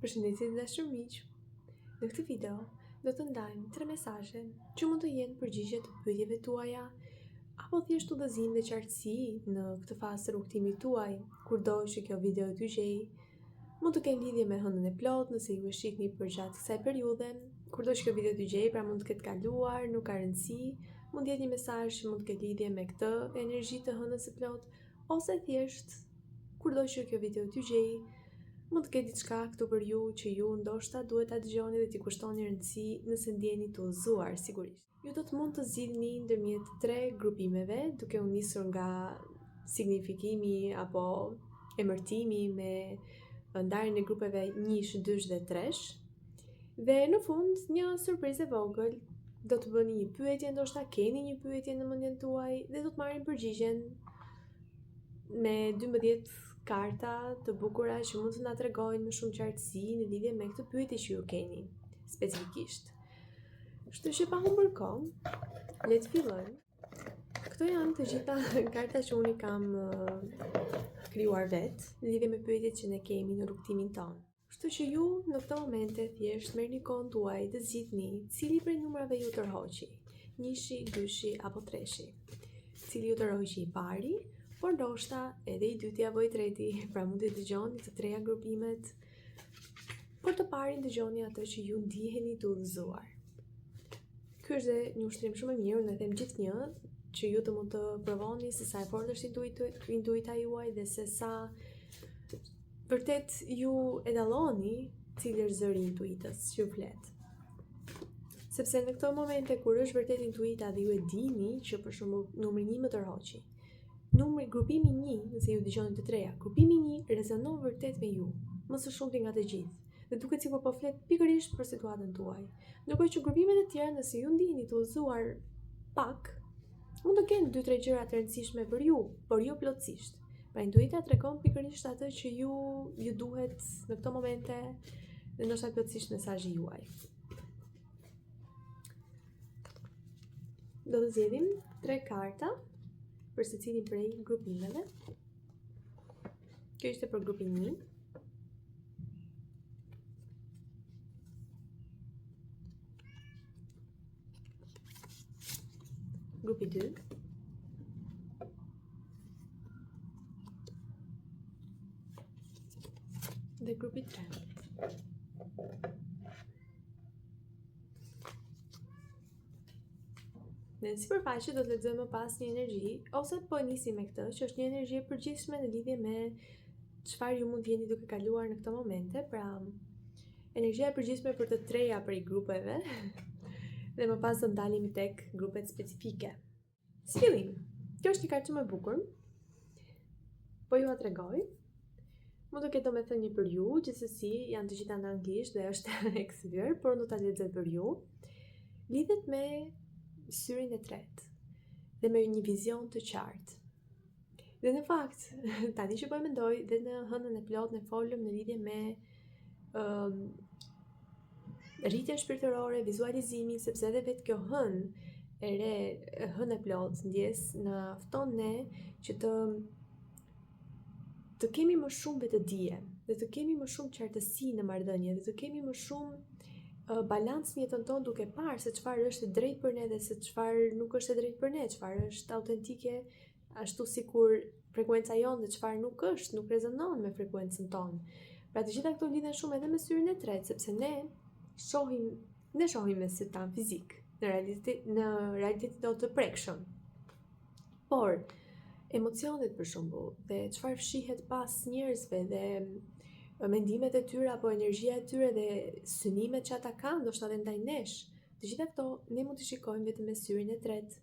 Përshëndetje të dashur miq. Në këtë video do të ndajmë tre mesazhe që mund të jenë përgjigje të pyetjeve tuaja apo thjesht udhëzim dhe qartësi në këtë fazë të rrugëtimit tuaj, kurdo që kjo video t'ju gjejë. Mund të kenë lidhje me hënën e plotë nëse ju e shihni përgjatë kësaj periudhe, kurdo që kjo video t'ju gjejë, pra mund të ketë kaluar, nuk ka rëndësi, mund të jetë një mesazh që mund të ketë lidhje me këtë energji të hënës së plotë ose thjesht kurdo që kjo video t'ju gjejë, mund të ketë diçka këtu për ju që ju ndoshta duhet ta dëgjoni dhe t'i kushtoni rëndësi nëse ndjeheni të udhëzuar sigurisht. Ju do të mund të zgjidhni ndërmjet tre grupimeve, duke u nisur nga signifikimi apo emërtimi me ndarjen e grupeve njësh, dysh dhe tresh. Dhe në fund, një surprizë e vogël, do të bëni një pyetje, ndoshta keni një pyetje në mendjen tuaj dhe do të marrim përgjigjen me 12 karta të bukura që mund të na tregojnë më shumë qartësi në lidhje me këtë pyetje që ju keni specifikisht. Kështu që pa humbur kohë, le të fillojmë. Këto janë të gjitha karta që unë i kam krijuar vetë në lidhje me pyetjet që ne kemi në rrugëtimin tonë. Kështu që ju në këto momente thjesht merrni kohën tuaj të zgjidhni cili prej numrave ju tërhoqi, njëshi, dyshi apo treshi. Cili ju tërhoqi i pari, por ndoshta edhe i dyti apo i treti, pra mund të dëgjoni të treja grupimet, por të parin dëgjoni atë që ju ndiheni të udhëzuar. Ky është dhe një ushtrim shumë i mirë, unë e them gjithnjë që ju të mund të provoni se sa e fortë është intuita juaj dhe se sa Vërtet ju e dalloni cili është zëri i intuitës që ju flet. Sepse në këto momente kur është vërtet intuita dhe ju e dini që për shembull numri 1 më tërhoqi. Numri grupimi 1, nëse ju dëgjoni të treja, grupimi 1 rezonon vërtet me ju, më së shumti nga të gjithë. Dhe duket sikur po flet pikërisht për situatën tuaj. Ndërkohë që grupimet e tjera, nëse ju ndiheni të udhëzuar pak, mund të kenë 2-3 gjëra të rëndësishme për ju, por jo plotësisht. Pra intuita tregon pikërisht atë që ju ju duhet në këto momente dhe ndoshta plotësisht mesazhi juaj. Do të zgjedhim tre karta për secilin prej grupimeve. Kjo ishte për grupin 1. Grupi 2. Dhe grupi 3. Në sipërfaqe do të lexojmë më pas një energji ose po e nisim me këtë, që është një energji e përgjithshme në lidhje me çfarë ju mund të jeni duke kaluar në këto momente, pra energjia e përgjithshme për të treja prej grupeve dhe më pas do ndalemi tek grupet specifike. Si fillim, kjo është një kartë shumë e bukur. Po jua tregoj. Mund të ketë domethënie për ju, gjithsesi janë të gjitha në anglisht dhe është e kthyer, por unë do ta lexoj për ju. Lidhet me syrin e tretë dhe me një vizion të qartë. Dhe në fakt, tani që po e mendoj, dhe në hënën e plotë ne folëm në lidhje me um, rritjen shpirtërore, vizualizimin, sepse edhe vetë kjo hënë e re, hënë e plotë, ndjesë, na fton ne që të të kemi më shumë vetëdije dhe të kemi më shumë qartësi në marrëdhënie dhe të kemi më shumë uh, balancë në jetën tonë duke parë se çfarë është e drejtë për ne dhe se çfarë nuk është e drejtë për ne, çfarë është autentike ashtu sikur frekuenca jonë dhe çfarë nuk është, nuk rezonon me frekuencën tonë. Pra të gjitha këto lidhen shumë edhe me syrin e tretë, sepse ne shohim, ne shohim me sytë tanë fizik, në realitet në realitetin tonë të prekshëm. Por emocionet për shembull dhe çfarë fshihet pas njerëzve dhe mendimet e tyre apo energjia e tyre dhe synimet që ata kanë, ndoshta edhe ndaj nesh. Të gjitha këto ne mund t'i shikojmë vetëm me syrin e tretë,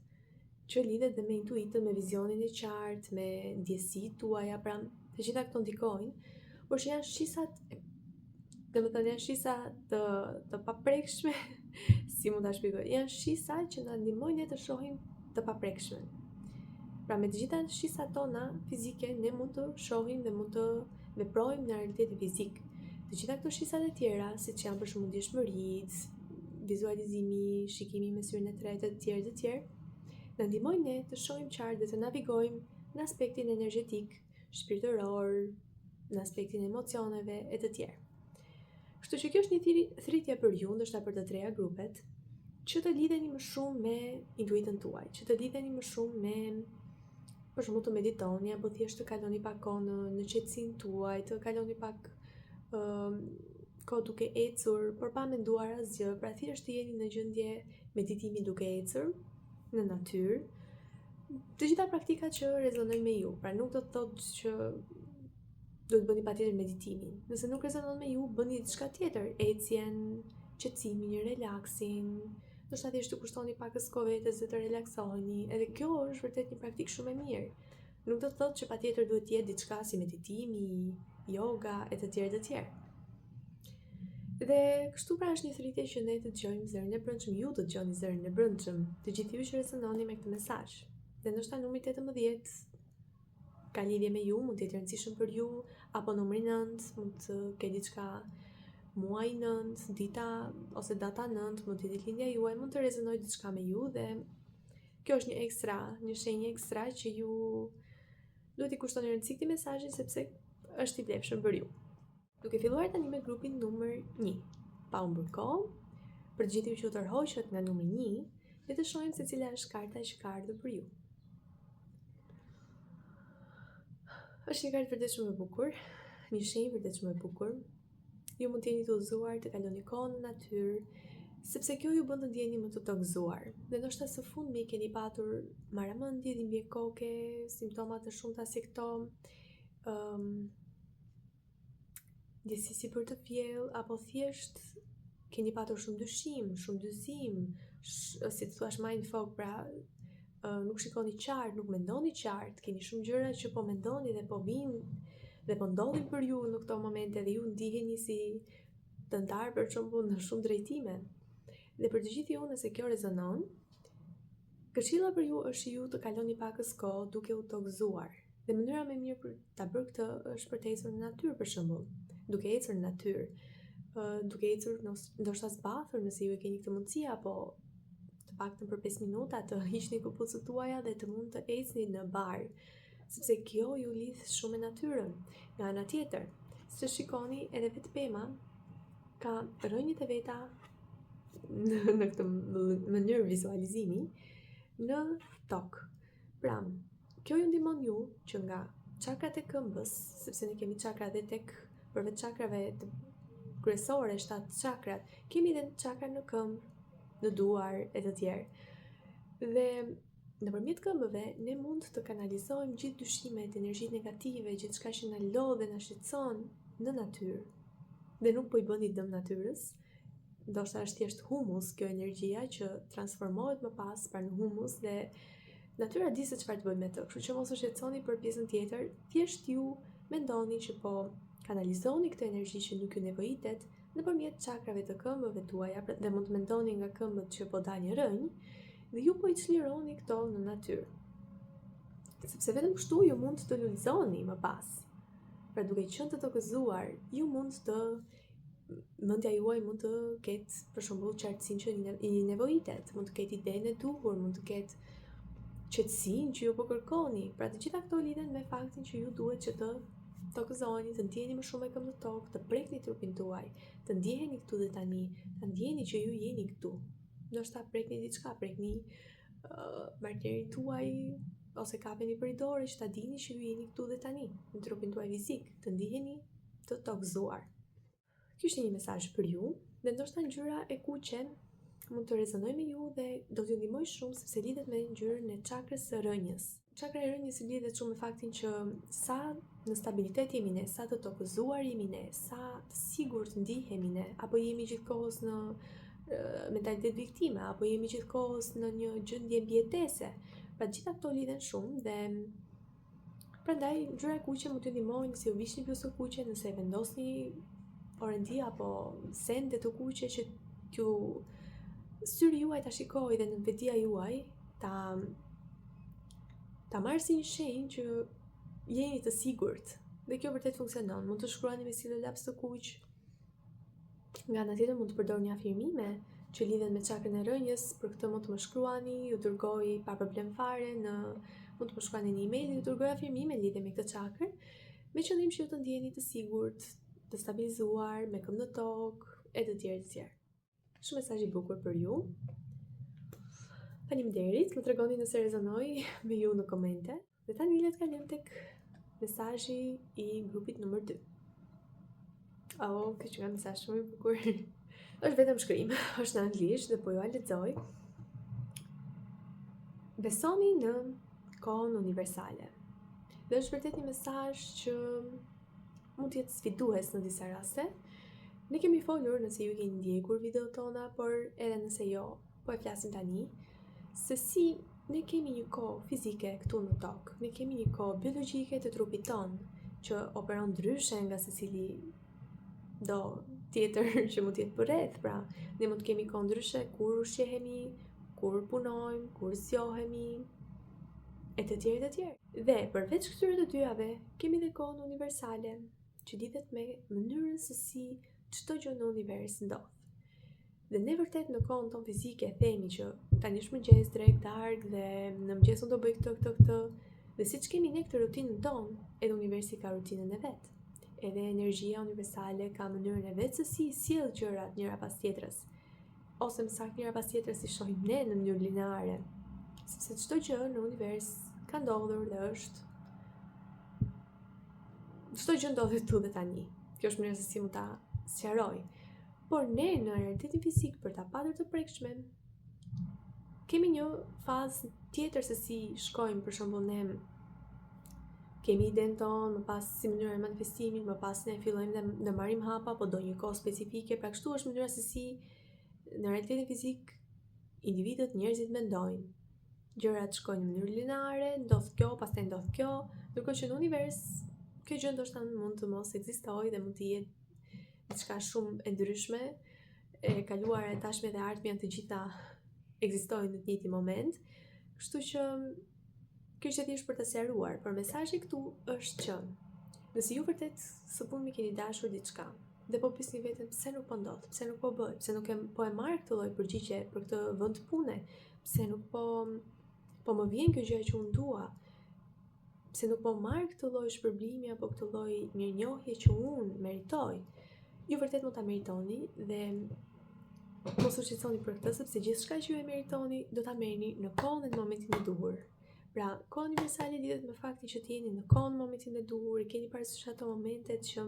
që lidhet dhe me intuitën, me vizionin e qartë, me ndjesitë tuaja, pra të gjitha këto ndikojnë, por që janë shqisat, domethënë janë shqisa të, të paprekshme, si mund ta shpjegoj, janë shqisa që na ndihmojnë ne të shohim të paprekshmen. Pra me të gjitha shqisat tona fizike ne mund të shohim dhe mund të veprojmë në realitetin fizik. Të gjitha këto shqisat e tjera, siç janë për shembull ndjeshmëritë, vizualizimi, shikimi me syrin e tretë e të tjerë të tjerë, na ndihmojnë ne të shohim qartë dhe të navigojmë në aspektin energjetik, shpirtëror, në aspektin e emocioneve e të tjerë. Kështu që kjo është një thirrje për ju, ndoshta për të treja grupet, që të lidheni më shumë me intuitën tuaj, që të lidheni më shumë me për shembull të meditoni apo thjesht të kaloni pak kohë në në qetësinë tuaj, të kaloni pak ë um, kohë duke ecur, por pa menduar asgjë, pra thjesht të jeni në gjendje meditimi duke ecur në natyrë. Të gjitha praktikat që rezonojnë me ju, pra nuk do të thotë që duhet të bëni patjetër meditimin. Nëse nuk rezonon me ju, bëni diçka tjetër, ecjen, qetësimin, relaksin, ndoshta thjesht të kushtoni pakës kohë vetes dhe të relaksoheni. Edhe kjo është vërtet një praktikë shumë e mirë. Nuk do të thotë që patjetër duhet të jetë diçka si meditimi, yoga e të tjerë të tjerë. Dhe kështu pra është një thirrje që ne të dëgjojmë zërin e brendshëm, ju të dëgjoni zërin e brendshëm, të gjithë ju që rezononi me këtë mesazh. Dhe ndoshta numri 18 ka lidhje me ju, mund të jetë i rëndësishëm për ju, apo numri 9, mund të ketë diçka muaji 9, dita ose data 9, mund të jetë lindja juaj, mund të rezonojë diçka me ju dhe kjo është një ekstra, një shenjë ekstra që ju duhet t'i kushtoni rëndësi këtij mesazhi sepse është i vlefshëm për ju. Duke filluar tani me grupin numër 1. Pa humbur kohë, për të gjithë ju që u tërhoqët nga numri 1, le të shohim se cila është karta që ka ardhur për ju. Është një kartë vërtet shumë e bukur, një shenjë vërtet shumë e bukur. Ju mund të jeni të udhëzuar të kaloni kohë në natyrë, sepse kjo ju bën të ndjeheni më të tokëzuar. Dhe ndoshta së fundmi keni patur marramendje, dhimbje koke, simptoma të shumta si këto, ëm um, ndjesi si për të vjellë, apo thjesht keni patur shumë dyshim, shumë dyzim, sh, si të thuash mind fog, pra nuk shikoni qartë, nuk mendoni qartë, keni shumë gjëra që po mendoni dhe po vijnë dhe po ndodhin për ju në këto momente dhe ju ndiheni si të ndarë për shembull në shumë drejtime. Dhe për të gjithë ju, nëse kjo rezonon, këshilla për ju është ju të kaloni pakës kohë duke u tokëzuar. Dhe mënyra më e mirë për ta bërë këtë është për të ecur në natyrë për shembull, duke ecur në natyrë, duke ecur ndoshta zbathur nëse ju e keni këtë mundësi apo të paktën për 5 minuta të hiqni këpucët tuaja dhe të mund të ecni në bar, sepse kjo ju lidh shumë me natyrën. Nga ana tjetër, siç shikoni edhe vetë pema ka rrënjët e veta në, në këtë mënyrë vizualizimi në tokë. Pra, kjo ju ndihmon ju që nga çakrat e këmbës, sepse ne kemi çakra dhe tek përveç çakrave të kryesore, shtatë çakrat, kemi edhe çakra në këmbë, në duar e të tjerë. Dhe nëpërmjet këmbëve ne mund të kanalizojmë gjithë dyshimet, energjitë negative, gjithçka që na lodh dhe na shqetëson në natyrë. Dhe nuk po i bëni dëm natyrës, ndoshta është thjesht humus kjo energjia që transformohet më pas pra në humus dhe natyra di se çfarë të bëjë me të. Kështu që mos u shqetësoni për pjesën tjetër, thjesht ju mendoni që po kanalizoni këtë energji që nuk ju nevojitet nëpërmjet çakrave të këmbëve tuaja pra, dhe mund të mendoni nga këmbët që po dalin rrënjë dhe ju po i çlironi këto në natyrë. Sepse vetëm kështu ju mund të lulëzoni më pas. Pra duke qenë të tokëzuar, ju mund të mendja juaj mund të ketë për shembull qartësinë që i nevojitet, mund të ketë idenë e duhur, mund të ketë qetësinë që ju po kërkoni. Pra të gjitha këto lidhen me faktin që ju duhet që të tokëzoheni, të ndjeheni më shumë me këmbë në tokë, të prekni trupin tuaj, të ndjeheni këtu dhe tani, të ndjeni që ju jeni këtu. Ndoshta prekni diçka, prekni uh, partnerin tuaj ose kapeni për dore që ta dini që ju jeni këtu dhe tani, në trupin tuaj fizik, të ndiheni të tokëzuar. Ky ishte një mesazh për ju dhe ndoshta ngjyra e kuqe mund të rezonojë me ju dhe do t'ju ndihmojë shumë sepse lidhet me ngjyrën e çakrës së rrënjës. Çakra e rrënjës lidhet shumë me faktin që sa në stabilitet jemi ne, sa të tokëzuar jemi ne, sa të sigurt ndihemi ne, apo jemi gjithkohës në mentalitet viktime, apo jemi gjithkohës në një gjendje mbijetese. Pra të gjitha këto lidhen shumë dhe Prandaj ngjyra e kuqe mund t'ju ndihmojë nëse ju vishni bluzë të kuqe, nëse vendosni orendi apo sende të kuqe që t'ju syri juaj ta shikojë dhe nënvetëdija juaj ta ta marrë si një shenjë që jeni të sigurt. Dhe kjo vërtet funksionon. Mund të shkruani me stilolaps të kuq, Nga ana tjetër mund të përdorni afirmime që lidhen me çakrën e rrënjës, për këtë mund të më shkruani, ju dërgoj pa problem fare në mund të më shkruani në email, ju dërgoj afirmime lidhje me këtë çakër, me qëllim që ju të ndiheni të sigurt. të stabilizuar, me këmbë në tokë, e të tjerë të tjerë. Shumë mesazh i bukur për ju. Faleminderit, më tregoni nëse rezonoi me ju në komente. Dhe tani le të kalojmë tek mesazhi i grupit numër 2. Oh, ky që ka mesazh shumë i bukur. është vetëm shkrim, është në anglisht dhe po jua lexoj. Besoni në kohën universale. Dhe është vërtet një mesazh që mund të jetë sfidues në disa raste. Ne kemi folur nëse ju keni ndjekur videot tona, por edhe nëse jo, po e flasim tani, se si ne kemi një kohë fizike këtu në tokë, ne kemi një kohë biologjike të trupit tonë, që operon ndryshe nga secili do tjetër që mund të jetë përreth, pra ne mund të kemi kohë ndryshe kur ushqehemi, kur punojmë, kur zgjohemi, e të tjerë të tjerë. Dhe përveç këtyre të dyjave, kemi dhe kohën universale, që lidhet me mënyrën se si çdo gjë në univers ndodh. Dhe ne vërtet në kohën tonë fizike themi që tani është mëngjes, drekë, darkë dhe në mëngjes unë do bëj këtë, këtë, këtë. Dhe siç kemi ne këtë rutinën tonë, edhe universi ka rutinën e vet. Edhe energjia universale ka mënyrën e vet se si sjell gjërat njëra pas tjetrës. Ose më saktë njëra pas tjetrës si shohim ne në mënyrë lineare. Sepse çdo gjë në univers ka ndodhur dhe është çdo gjë ndodh këtu dhe tani. Kjo është mënyra se si mund ta sqaroj. Por ne në realitetin fizik për ta patur të prekshme, kemi një fazë tjetër se si shkojmë, për shembull ne kemi idenë tonë, më pas si mënyra e manifestimit, më pas ne fillojmë dhe ndërmarrim hapa, po do një kohë specifike, pra kështu është mënyra se si në realitetin fizik individët, njerëzit mendojnë. Gjërat shkojnë në mënyrë lineare, ndodh kjo, pastaj ndodh kjo, ndërkohë që në univers kjo gjë ndoshta mund të mos ekzistojë dhe mund të jetë diçka shumë e ndryshme, e kaluara, e tashme dhe e ardhmja janë të gjitha ekzistojnë në të njëjtin moment. Kështu që kjo ishte thjesht për të sqaruar, por mesazhi këtu është që nëse ju vërtet së fundmi keni dashur diçka dhe po pyesni veten pse nuk po ndodh, pse nuk po bëhet, pse nuk e po e marr këtë lloj përgjigje për këtë vend pune, pse nuk po po më vjen kjo gjë që unë dua, pse nuk po marr këtë lloj shpërblimi apo këtë lloj mirënjohje që unë meritoj. Ju vërtet mund ta meritoni dhe mos u shqetësoni për këtë sepse gjithçka që ju e meritoni do ta merrni në kohën dhe në momentin e duhur. Pra, koha universale lidhet me faktin që të jeni në kohën në momentin e duhur, i keni parasysh ato momentet që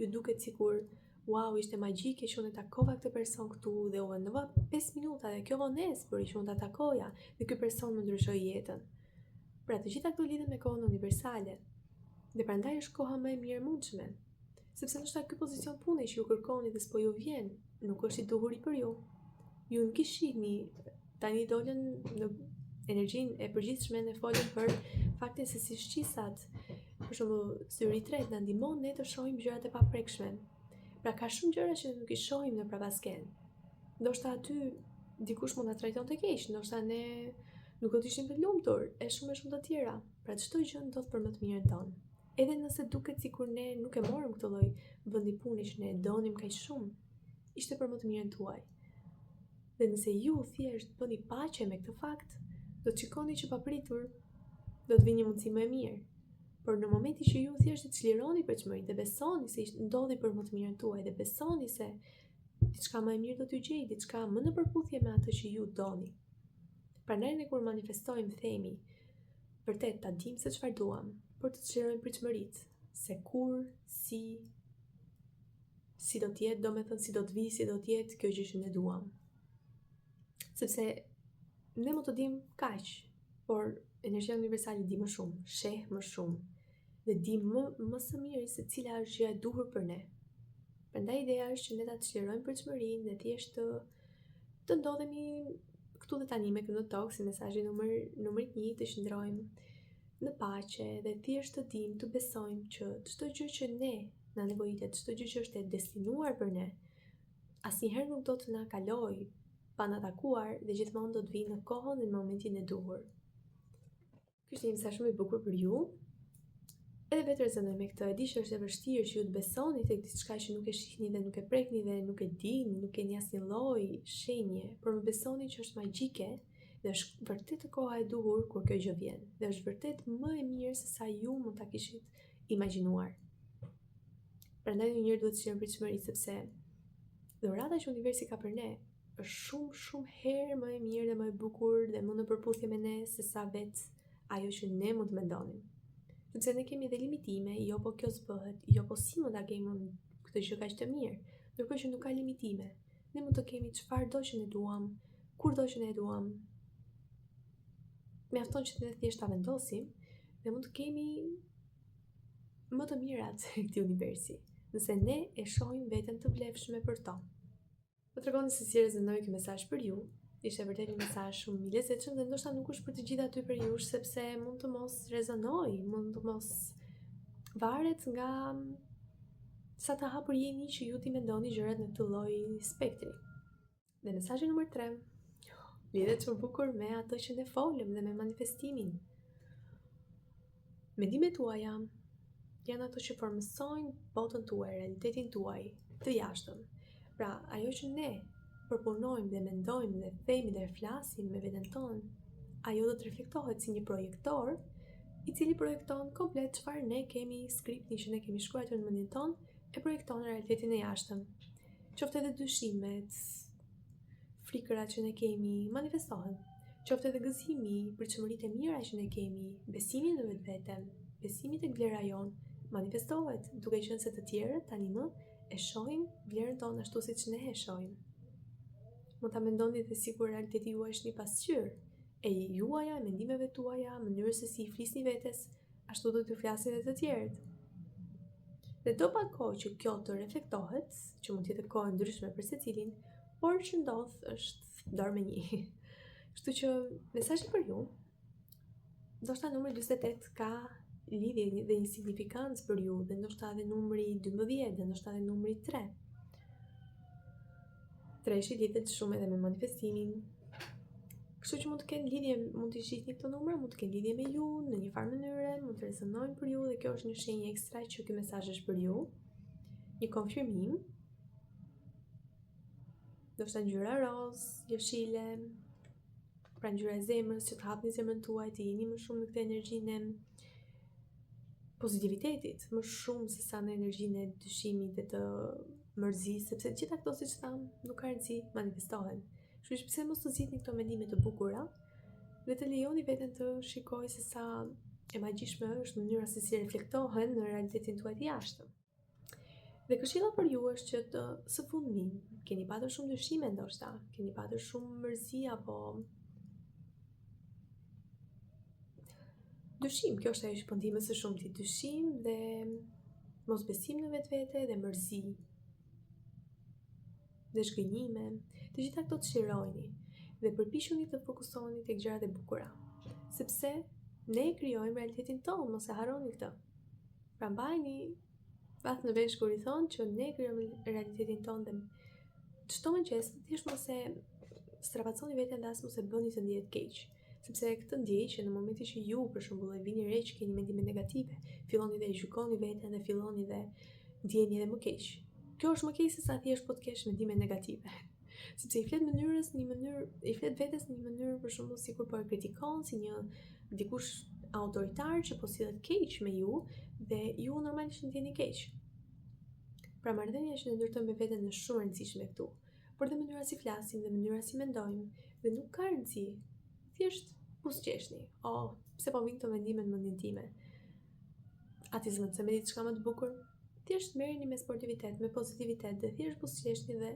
ju duket sikur wow, ishte magjike që unë e takova këtë person këtu dhe u vonova 5 minuta dhe kjo vonesë bëri që unë ta takoja dhe ky person më ndryshoi jetën. Pra të gjitha këto lidhen me kohën universale. Dhe prandaj është koha më e mirë e mundshme. Sepse ndoshta ky pozicion pune që ju kërkoni dhe s'po ju vjen, nuk është i duhuri për ju. Ju nuk i shihni tani dolën në energjinë e përgjithshme ne folëm për faktin se si shqisat, për shembull, syri i tretë na ndihmon ne të shohim gjërat e paprekshme. Pra ka shumë gjëra që nuk i shohim në prapaskenë. Ndoshta aty dikush mund na trajtonte keq, ndoshta ne nuk do të ishim të lumtur, e shumë e shumë të tjera. Pra çdo gjë ndodh për më të mirën tonë. Edhe nëse duket sikur ne nuk e morëm këtë lloj vendi pune që ne e donim kaq shumë, ishte për më të mirën tuaj. Dhe nëse ju thjesht bëni paqe me këtë fakt, do të shikoni që papritur do të vijë një mundësi më e mirë. Por në momentin që ju thjesht të çlironi pritshmëritë dhe besoni se ndodhi për më të mirën tuaj dhe besoni se diçka më e mirë do t'ju gjejë, diçka më në përputhje me atë që ju doni. Prandaj ne kur manifestojmë themi, vërtet ta dimë se çfarë duam, por të çlirojmë pritshmëritë, se kur, si, si do të jetë, domethënë si do të vijë, si do të jetë kjo gjë që ne duam. Sepse ne mund të dimë kaq, por energjia universale di më shumë, sheh më shumë dhe di më më së miri se cila është gjëja e duhur për ne. Prandaj ideja është që ne ta çlirojmë pritshmërinë dhe thjesht të të ndodhemi këtu dhe tani me këmbë në tokë si mesazhi numër numrit 1 të qëndrojmë në paqe dhe thjesht të dimë, të besojmë që çdo gjë që ne na nevojitet, çdo gjë që është e destinuar për ne, asnjëherë nuk do të na kalojë pa na takuar dhe gjithmonë do të vijë në kohën dhe në momentin e duhur. Ky është një mesazh shumë i bukur për ju. Edhe vetë rezonoj me këtë, e di që është e vështirë që ju të besoni tek diçka që nuk e shihni dhe nuk e prekni dhe nuk e dini, nuk keni asnjë lloj shenje, por më besoni që është magjike dhe është vërtet koha e duhur kur kjo gjë vjen dhe është vërtet më e mirë se sa ju mund ta kishit imagjinuar. Prandaj ndonjëherë duhet të çlirojmë pritshmëritë sepse dhurata që universi ka për ne është shumë shumë herë më e mirë dhe më e bukur dhe më në përputhje me ne se sa vetë ajo që ne mund të mendonim. Sepse ne kemi dhe limitime, jo po kjo s'bëhet, jo po si mund ta kemi unë këtë gjë kaq të mirë, ndërkohë që nuk ka limitime. Ne mund të kemi çfarëdo që ne duam, kurdo që ne duam. Mjafton që ne thjesht ta vendosim dhe mund të kemi më të mirat e këtij universi, nëse ne e shohim veten të vlefshme për to. Më tregoni se si rezonoi ky mesazh për ju. Ishte vërtet një mesazh shumë i lezetshëm dhe ndoshta nuk është për të gjithë aty prej jush sepse mund të mos rezonojë, mund të mos varet nga sa të hapur jeni që ju t'i mendoni gjërat në këtë lloj spektri. Dhe mesazhi numër 3 lidhet shumë bukur me ato që ne folëm dhe me manifestimin. Mendimet tuaja janë ato që formësojnë botën tuaj, realitetin tuaj të jashtëm. Pra, ajo që ne përpunojmë dhe mendojmë dhe themi dhe flasim me veten tonë, ajo do të reflektohet si një projektor i cili projekton komplet çfarë ne kemi skriptin që ne kemi shkruar në mendjen tonë e projekton në realitetin e jashtëm. Qoftë edhe dyshimet, frikërat që ne kemi, manifestohen. Qoftë edhe gëzimi, pritshmëritë e mira që ne kemi, besimi në vetvete, besimi tek vlera jonë, manifestohet, duke qenë se të tjerët tani më e shohin vlerën tonë ashtu siç ne e shohim. Mund ta mendoni dhe sikur realiteti juaj është një pasqyrë e juaja, e mendimeve tuaja, mënyrës se si i flisni vetes, ashtu do t'ju flasin edhe të tjerët. Dhe do pak kohë që kjo të reflektohet, që mund të jetë kohë e ndryshme për secilin, por që ndodh është dorë me një. Kështu që mesazhi për ju, ndoshta numri 48 ka lidhje dhe një signifikancë për ju, dhe ndoshta edhe numri 12, dhe ndoshta edhe numri 3. Treshi lidhet shumë edhe me manifestimin. Kështu që mund të kenë lidhje, mund të shihni këto numra, mund të kenë lidhje me ju në një farë mënyre, mund të rezonojnë për ju dhe kjo është një shenjë ekstra që ky mesazh është për ju. Një konfirmim. Ndoshta ngjyra roz, jeshile, pra ngjyra e zemrës që të hapni zemrën tuaj, të jeni më shumë në këtë energjinë e pozitivitetit, më shumë se sa në energjinë e dyshimit dhe të mërzisë, sepse të gjitha këto siç thamë, nuk ka rëndësi, manifestohen. Kështu që pse mos të zgjidhni këto mendime të bukura dhe të lejoni veten të shikojë se sa e magjishme është mënyra se si reflektohen në realitetin tuaj të jashtëm. Dhe këshilla për ju është që të së fundmi keni patur shumë dyshime ndoshta, keni patur shumë mërzi apo dyshim, kjo është ajo që po ndihmon së shumti, dyshim dhe mosbesim në vetvete dhe mërzi dhe zhgënjime, të gjitha këto çlirojini dhe përpiquni të fokusoheni tek gjërat e bukura, sepse ne e krijojmë realitetin tonë, mos e harroni këtë. Pra mbajeni vath në vesh kur i thonë që ne krijojmë realitetin tonë dhe çdo mëngjes thjesht mos e strapaconi veten dhe as mos e bëni të ndihet keq. Sepse këtë ndjej që në momentin që ju për shembull e vini re që keni mendime negative, filloni dhe e gjykoni veten dhe filloni dhe ndjeheni edhe më keq. Kjo është më keq se sa thjesht po të kesh mendime negative. Sepse i flet mënyrës në një mënyrë, i flet vetes në një mënyrë për shembull sikur po e kritikon si një dikush autoritar që po sillet keq me ju dhe ju normalisht ndjeheni keq. Pra marrëdhënia që ne ndërtojmë me veten është shumë e rëndësishme këtu. Por dhe mënyra si flasim dhe mënyra si mendojmë dhe nuk ka rëndësi. Thjesht buzëqeshni. Oh, pse po vijnë këto mendime në mendjen time? A t'i zëvendësoj me diçka më të bukur? Thjesht merreni me sportivitet, me pozitivitet dhe thjesht buzëqeshni dhe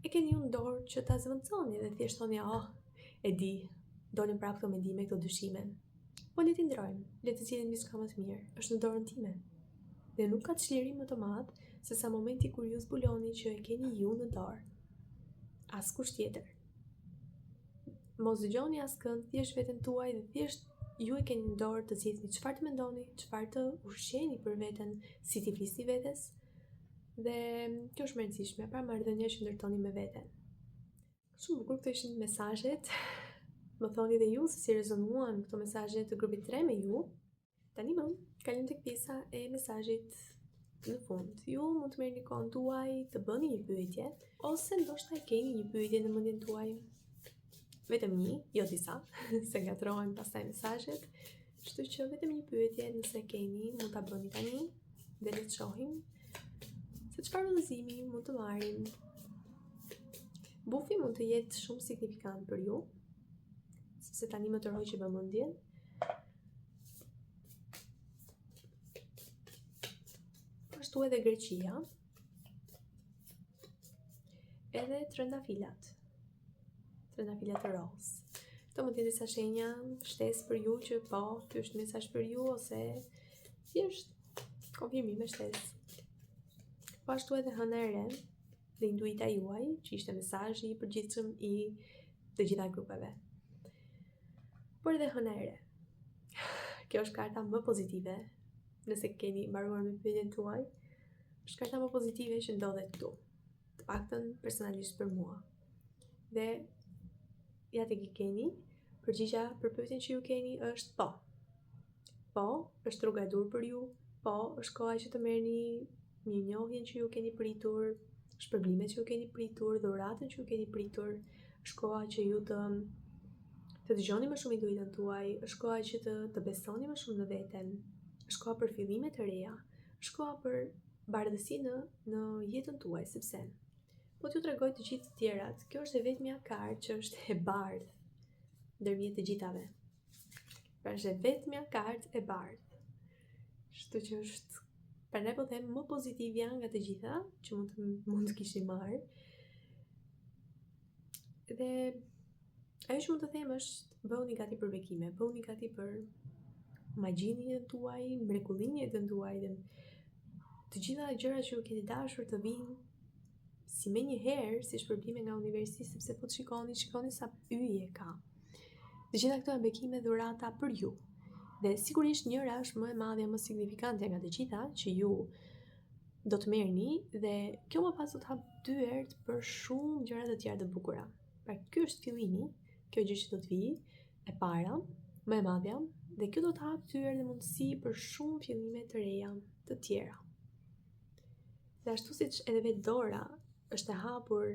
e keni ju në dorë që ta zëvendësoni dhe thjesht thoni, oh, e di, dolën prapë këto mendime, këto dyshime. Po le t'i ndrojmë, le të zgjedhim diçka më të mirë, është në dorën time. Dhe nuk ka çlirim më të madh se sa momenti kur ju zbuloni që e keni ju në dorë. Askush tjetër. Mos dëgjoni askënd, thjesht veten tuaj dhe thjesht ju e keni në dorë të zgjidhni çfarë të mendoni, çfarë të ushqeni për veten, si t'i flisni vetes. Dhe kjo është më e rëndësishme, pra marrëdhënia që ndërtoni me veten. Shumë bukur këto ishin mesazhet. Më thoni dhe ju se si rezonuan këto mesazhe të grupit 3 me ju. Tani më, kalojmë tek pjesa e mesazhit në fund. Ju mund të merrni kohën tuaj të bëni një pyetje ose ndoshta e keni një pyetje në mendjen tuaj. Vetëm një, jo disa, se ngatërrohen pastaj mesazhet. Kështu që vetëm një pyetje nëse keni, mund ta bëni tani dhe le të shohim. Se çfarë udhëzimi mund të marrim? Bufi mund të jetë shumë signifikant për ju, sepse tani më tërhoqi vëmendjen. Po ashtu edhe Greqia, edhe trëndafilat. Trëndafilat rozë. Këto mund të jenë disa shenja shtesë për ju që po, ky është mesazh për ju ose thjesht konfirmime shtesë. Po ashtu edhe hëna e re dhe intuita juaj, që ishte mesazhi i përgjithshëm i të gjitha grupeve. Por edhe hëna e re. Kjo është karta më pozitive, nëse keni mbaruar me pyetjen tuaj, është karta më pozitive që ndodhet këtu. Të paktën personalisht për mua. Dhe ja tek i keni, përgjigja për pyetjen që ju keni është po. Po, është rruga e duhur për ju. Po, është koha që të merrni mirënjohjen që ju keni pritur, shpërblimet që ju keni pritur, dhuratën që ju keni pritur. Është koha që ju të të dëgjoni më shumë intuitën tuaj, është koha që të të besoni më shumë në veten. Është koha për fillime të reja. Është koha për bardhësi në në jetën tuaj, sepse po t'ju tregoj të gjithë të tjerat, kjo është e vetmja kartë që është e bardhë ndërmjet të gjithave. Pra është e vetmja kartë e bardhë. Kështu që është prandaj po them më pozitivja nga të gjitha që mund të mund të kishim marrë. Dhe ajo që mund të them është bëhuni gati për bekime, bëhuni gati për magjinë në jetën tuaj, mrekullinë në jetën tuaj dhe të gjitha gjërat që ju keni dashur të vijnë si menjëherë, si shpërblime nga universi, sepse po të shikoni, shikoni sa yje ka. Të gjitha këto janë bekime dhurata për ju. Dhe sigurisht njëra është më e madhja, më signifikantja nga të gjitha që ju do të merrni dhe kjo më pas do të hap dyert për shumë gjëra të tjera të bukura. Pra ky është fillimi, kjo gjë që do të vijë e para, më e madhja, dhe kjo do të hap dyer dhe mundësi për shumë fillime të reja të tjera. Dhe ashtu siç edhe vetë dora është e hapur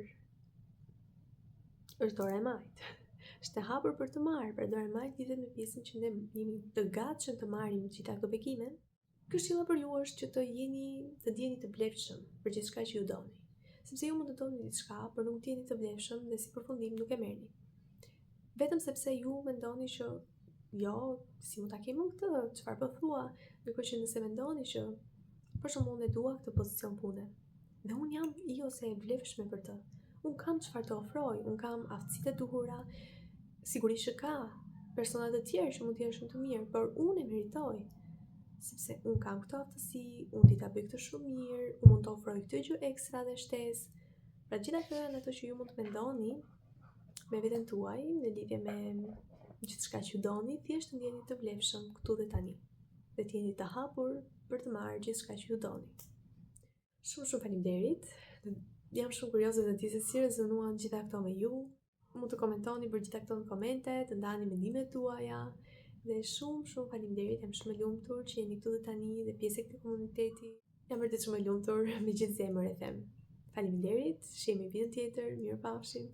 është dora e majtë. Është e hapur për të marrë, pra dora e majtë lidhet me pjesën që ne jemi të gatshëm të marrim të gjitha këto bekime. Këshilla për ju është që të jeni të ndiheni të vlefshëm për gjithçka që ju doni. Sepse ju mund të doni diçka, por nuk ndiheni të vlefshëm dhe si përfundim nuk e merrni. Vetëm sepse ju mendoni që jo, si mund ta kem unë këtë, çfarë po thua, ndërkohë që nëse mendoni që për shembull unë e dua këtë pozicion pune dhe unë jam i ose e vlefshme për të. Unë kam çfarë të ofroj, unë kam aftësitë e duhura, sigurisht që ka persona të tjerë që mund të jenë shumë të mirë, por unë e meritoj sepse unë kam këto aftësi, unë di ta bëj këtë shumë mirë, unë mund të ofroj këtë gjë ekstra dhe shtesë. Pra gjitha këto janë ato që ju mund të mendoni me veten tuaj në lidhje me gjithçka që doni, thjesht të ndiheni të vlefshëm këtu dhe tani dhe të jeni të hapur për të marrë gjithçka që ju doni. Shumë shumë faleminderit. Jam shumë kurioze të di se si rezonuan gjitha këto me ju. Mund të komentoni për gjitha këto në komente, të ndani mendimet tuaja. Dhe shumë shumë faleminderit, jam shumë e lumtur që jeni këtu dhe tani dhe pjesë e këtij komuniteti. Jam vërtet shumë e lumtur, me gjithë zemër e them. Faleminderit, shihemi videon tjetër, mirupafshim.